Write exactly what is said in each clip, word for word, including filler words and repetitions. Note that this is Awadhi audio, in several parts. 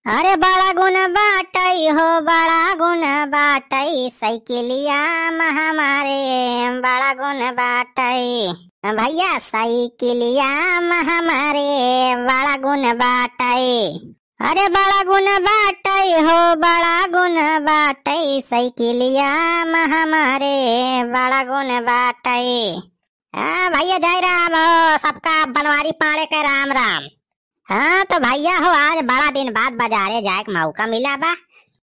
अरे बड़ा गुण बाटई हो, बड़ा गुण बाटई, साइकिलिया में हमारे बड़ा गुण बाटई। भैया साइकिलिया में हमारे बड़ा गुण बाटई। अरे बड़ा गुण बाटई हो, बड़ा गुण बाटई, साइकिलिया में हमारे बड़ा गुण बाटई। हाँ भैया जय राम हो, सबका बनवारी पाड़े के राम राम। हाँ तो भैया हो, आज बड़ा दिन बाद बाजारे जाए के मौका मिला बा।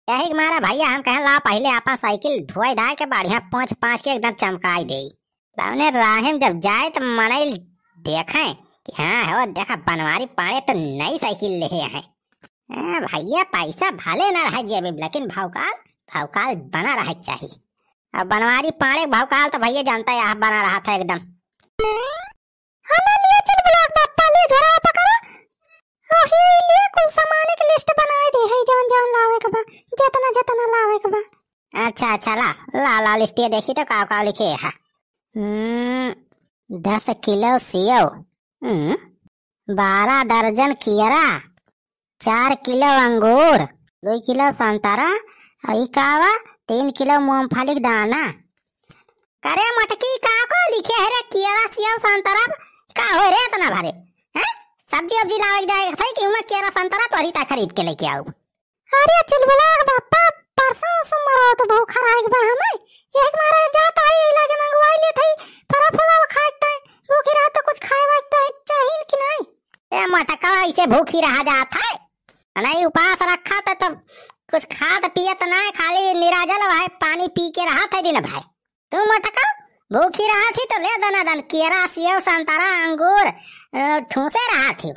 यही के मारा भैया हम कहन ला पहिले आपन साइकिल धोए धाए के बढ़िया पोंछ पाछ के एकदम चमकाई देई। तउने राहे में जब जाए तो मनई देखे कि हाँ हो देखा बनवारी पाड़े तो नई साइकिल ले हैं। हाँ भैया पैसा भले ना रहे जेबे में, लेकिन भौकाल, भौकाल बना रहे के चाही। अब बनवारी पाड़े के भौकाल तो भैया जानता है आप बना रहा था एकदम। हाँ, ले लिया, चल ब्लॉक बाप्पा, ले झोरा पकड़ा। ओही लिए कुल सामान के लिस्ट बनाए दे है, जवन जवन लावे के बा, जतना जतना लावे के बा। अच्छा अच्छा, ला ला ला लिस्टिया देखी तो का का लिखे है। हम्म, दस किलो सेव, हम्म, बारह दर्जन कियरा, चार किलो अंगूर, दुई किलो संतरा, और ई का बा, तीन किलो मूंगफली के दाना। करे मटकी, का को लिखे है रे? कियरा, सेव, संतरा का हो रे इतना भारे? हैं? सब्जी उब्जी लावे के जाए थे कि उमा कियरा संतरा तोहरी ता खरीद के लेके आऊ। अरे चुलबुला के बापा, परसों से मरो तो भूखा रहे के बा हमें। एक मारे जात आई, ई लागे मंगवाई लेत हई, फरा फुलावा खाए के ताई। भूखी रहा तो कुछ खाए वाए के ताई चाहिए कि नहीं? ए मटका, ऐसे भूखी रहा जात है? नहीं, उपास रखा था तब कुछ खात पियत ना, खाली निराजल वह पानी पी के रहा था दिन भर। तू मटका, भूखी रहा थी तो ले दना दन केरा, सेव, संतरा, अंगूर, अ, ठूसे रहा थी।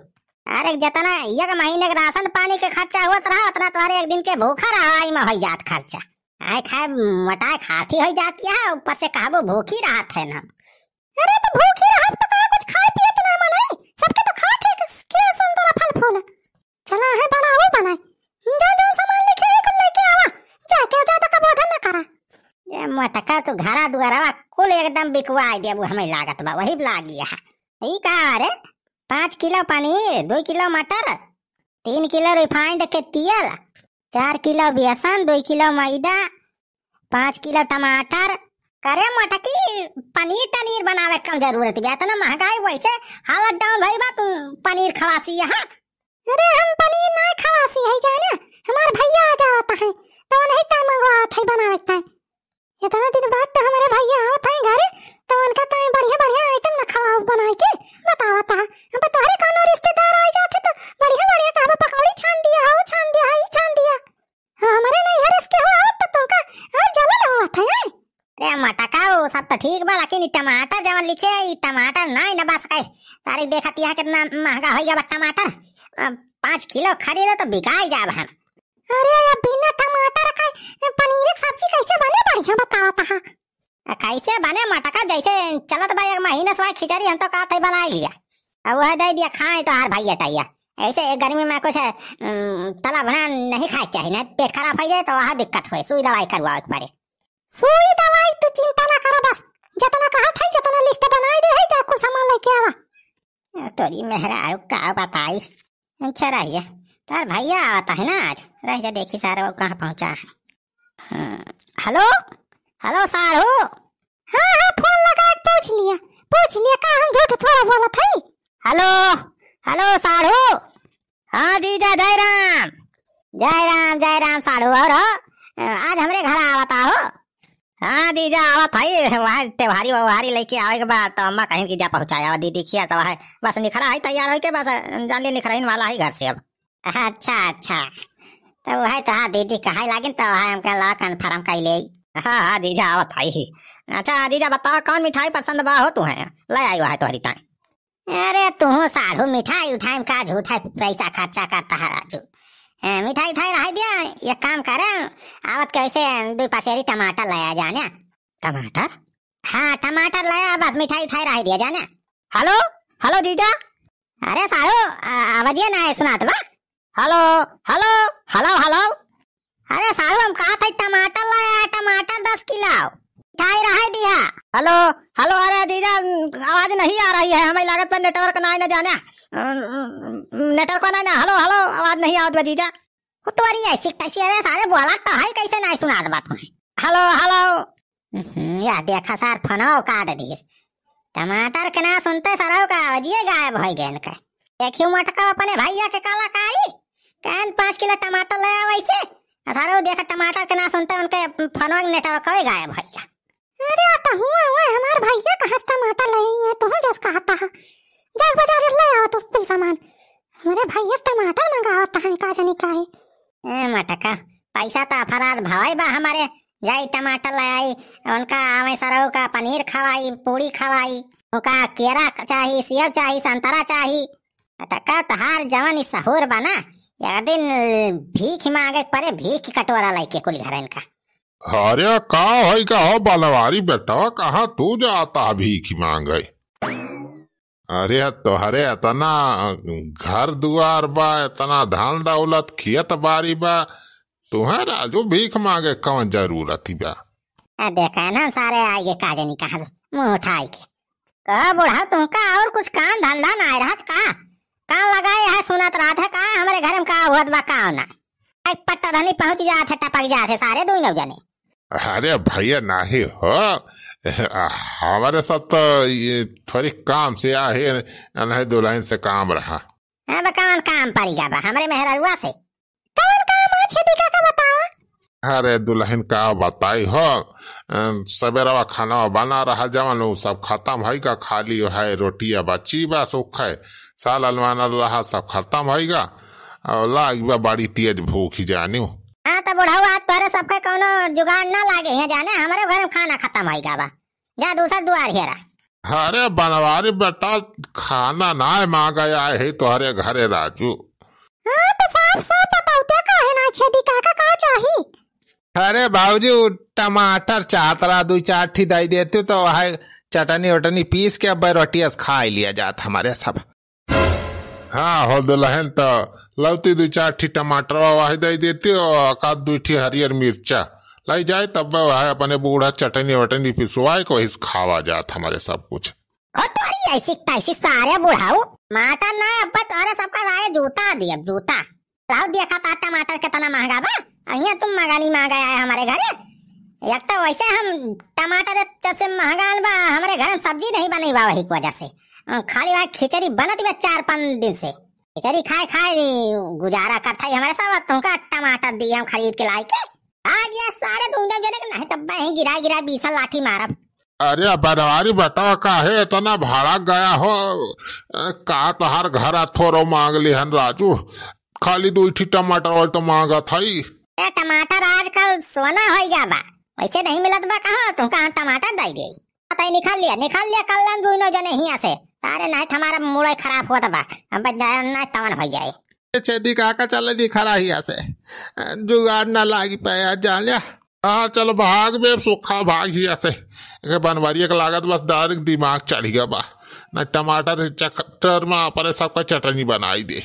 अरे जतना एक महीने के राशन पानी के खर्चा हुआ रहा, उतना तुम्हारे एक दिन के भूखा रहा, आई में होई जात खर्चा। आए खाए मोटाए खाती होई जात क्या है, ऊपर से कहबो भूखी रहत है ना। अरे तो भूखी रहत तो कहा कुछ खाए पिए तो ना मनई, सबके तो खाए थे के संतरा फल फूल। चला है बड़ा हो बनाए, जा जौन सामान लेके आई कुल लेके आवा, जाके ज्यादा का बोझा न करा। ये मोटका तू घरा दुआरवा कुल एकदम बिकवाई देबू, हमें लागत बा वही लागी है। ई का रे, पाँच किलो पनीर, दो किलो मटर, तीन किलो रिफाइंड के तेल, चार किलो बेसन, दो किलो मैदा, पाँच किलो टमाटर। करे मोटकी, पनीर टनीर बनावे के कम जरूरत बा, इतना महंगाई वैसे हालत डाउन भई बा, तू पनीर खवासी यहाँ। अरे हम पनीर ना खवासी है जाने, हमार भैया आ जावत है, तो नहीं ता मंगवात है बनावे के ताई। इतना दिन बाद तो हमारे भैया आवत है घरे, तो उनका ताई बढ़िया बढ़िया आइटम न खवाओ बनाए के बतावत है। अब तोहरे कोनो रिश्तेदार आ जाते तो बढ़िया बढ़िया कहबो पकौड़ी छान दिया हो, छान दिया है, ई छान दिया। हाँ, हमारे नैहर से केहू आवत तो तुमका और जलन हुआ था, हैं? अरे मटका, वो सब तो ठीक बा, लेकिन ई टमाटर जवन लिखे, ई टमाटर नाई न बस के। तारीख देखत यह कितना महंगा हो गया बा टमाटर। अब पाँच किलो खरीदो तो बिकाई जाब हम। अरे, ये बिना टमाटर का पनीर की सब्जी कैसे बने, बढ़िया बतावत है। आ, कैसे बने मटका, जैसे चलत बा एक महीने से वही खिचड़ी हम तो का तई बनाई लिया। अब वह दे दिया खाए तो हार भाई अटाइया। ऐसे गर्मी में कुछ, उम, तला भुना नहीं खाए के चाही, नहीं पेट खराब हो जाए तो वह दिक्कत होए, सुई दवाई करवावे के पड़े। सुई दवाई तू चिंता ना करो, बस जितना कहा था जितना लिस्ट बनाई दे है, जा कुल सामान लेके आवा। तोरी मेहरारू का बताई। अच्छा रहिए, तार भैया आवत है ना आज, रह जा देखी सारे वो कहाँ पहुँचा है। हम्म, हेलो, हेलो साढ़ू। हाँ, हाँ, फोन लगा के पूछ लिया, पूछ लिया, का हम झूठ थोड़ा बोलत है। हेलो, हेलो साढ़ू। हाँ जीजा, जय राम। जय राम, जय राम साढ़ू। और हो, आज हमरे घर आवत हो? हाँ जीजा, आवत है, वहाँ त्योहारी व्योहारी लेके आवे के बाद तो अम्मा कहीं की जा पहुँचाया दीदी खिया, तो वह बस निखरा है तैयार होके, बस जान लिए निखरइन वाला है घर से अब। अच्छा, अच्छा। तो वह तो हाँ, दीदी कहे लागिन, तो वह हमका ला कन्फर्म कर ले। हाँ, हाँ, जीजा, आवत है ही। अच्छा, जीजा, बताओ, कौन मिठाई पसंद बा हो तुम्हें? ले आई वह तोहरी ताई। अरे, तू साढ़ू, मिठाई उठाई में का झूठा पैसा खर्चा करता है राजू? ए, मिठाई उठाई रह दिया, एक काम करे, आवत कैसे दो पसेरी टमाटर ले आ जाने। टमाटर? हाँ, टमाटर ले आ, बस मिठाई उठाई रह दिया जाने। हेलो, हेलो जीजा। अरे साढ़ू, आ, आवाजिया ना है सुनात बा। हेलो, हेलो, हेलो, हेलो। अरे साढ़ू, हम कहा था टमाटर लाया, टमाटर दस किलो। मिठाई रहे दिया। हेलो, हेलो, अरे जीजा, आवाज नहीं आ रही है, हमें लागत पर नेटवर्क ना है ना जाने। अम, नेटवर्क ना है ना, हेलो, हेलो, आवाज नहीं आवत बा जीजा। तोरी ऐसी तैसी, अरे सारे बोला तो है, कैसे नाहीं सुनात बा तुम्हें? हेलो, हेलो। हम्म, या देखा सार फोनवा काट दिए। टमाटर के नाम सुनते सरऊ का आवाजिए गायब होइ गए इनके। देखियो मटका अपने भैया के कलाकारी, कहन पाँच किलो टमाटर ले आवे से, आ सरऊ देखा टमाटर के नाम सुनते उनके फोनवा के नेटवर्क गायब होइ गया। अरे, आ तो हुआ, हुआ, हमार भैया कहाँ से टमाटर ले आई है, तू जस कहता है। जा बाजार ले आवा तू कुल सामान। हमारे भैया से टमाटर मंगावत है, का जानी काहे। ए, मटका, पैसा तो अफरात भवाई बा हमारे। जाई टमाटर ले आई, उनका आवे सरऊ का पनीर खवाई, पूड़ी खवाई, उनका केरा चाही, सेब चाही, संतरा चाही। मटका, तहार जवन ई सहूर बा ना, एक दिन भीख मांगे के परे, भीख के कटोरा लेके कुल घरन का। अरे का है का हो बनवारी बेटवा, कहाँ तू जाता है भीख मांगे? अरे तोहरे इतना घर दुआर बा, इतना धन दौलत खेत बारी बा, तुहे राजू भीख मांगे कौन जरूरत ही बा? आ देखा ना सारे आइगे का जानी कहाँ से मुंह उठाई के। कहो बुढ़ा, तुमका और कुछ काम धंधा नाहीं रहत का? कान लगाए है, सुनत रहत है का हमरे घर में का होत बा का ना? एक पट्टा धनी पहुंच जात है, टपक जात है सारे दुइनौ जने। अरे भैया नाहीं हो, हमरे सब तो ये थोड़ी काम से आहे, नहीं दुलहिन से काम रहा। अब कौन काम पड़ी गा बा हमरे मेहररुआ से? कौन काम है छेदी काका बतावा? अरे दुलहिन का बताई हो, अ, सबेरवा खाना बना रहा जवन उ सब खतम है का, खाली है रोटिया बची बा सुख है, सालन वानल रहा सब खतम है गा, और लाग बा बड़ी तेज भूख ही जानियो। हाँ तो बुढ़ऊ आज तोहरे सबके कौनो जुगाड़ ना लागे है जाने, हमरे घर में खाना खतम है गा बा। जा दूसर दुआर हेरा। अरे बनवारी बेटा, खाना नाहीं मांगे आए ही तोहरे घरे राजू। हाँ, तो साफ साफ बताओ, ते काहे ना छेदी काका, का चाही? अरे बाबूजी, उ टमाटर चाहत रहा, दुइ चार ठी दइ देती तो वह चटनी वटनी पीस के अब रोटिया से खाइ लिया जात हमरे सब। हाँ हो दुलहिन, तो लौती दुइ चार ठी टमाटरवा वही दइ देती और एक आध दुइ ठी हरियर मिर्चा लइ जाए, तब वह अपने बूढ़ा चटनी वटनी पिसवाए के वही से खावा जात हमरे सब कुछ। हो तोरी ऐसी तैसी सारे बुढ़ऊ, टमाटर ना अब तोरे सबका सारे जूता दिए, अब जूता। बुढ़ऊ देखा था टमाटर कितना महंगा बा, अहिया तुम मगानी मांगे आए हमरे घरे। एक तो वैसे हम टमाटर जैसे महंगा बा, हमरे घर में सब्जी नहीं बनी बा, वही की वजह से, अ, खाली वहाँ खिचड़ी बनत बा चार पाँच दिन से। खिचड़ी खाए खाए गुजारा करत है हमरे सब, तुमका टमाटर दिए हम खरीद के लाए के। आज ये सारे दूंगा जने के नहीं तब वहीं गिरा गिरा बीसा लाठी मारब। अरे बनवारी बेटा, काहे इतना भड़क गया हो? ए, का तोहार घर आ थोरो मांग लिहन राजू? खाली दुइ ठी टमाटर वाले तो मांगत हई। ए, टमाटर आजकल सोना होइ गया बा, वैसे नहीं मिलत बा कहाँ, तुमका हम टमाटर दइ देई। तै निकाल लिया, निकाल लिया, कल हम दुइनो जने हियाँ से। तारे नहीं तो हमारा मूड़े खराब होत बा, हम बस जाए ना तवन होइ जाए। ए, छेदी काका चले निखरा हियाँ से, जुगाड़ ना लागी पाया जान लिया। हाँ, चल भाग बे, सुखा भाग हिया से। एके बनवारिया के लागत बस डायरेक्ट दिमाग चढ़ गया बा। न टमाटर के चक्कर में अपने सबका चटनी बनाई दे।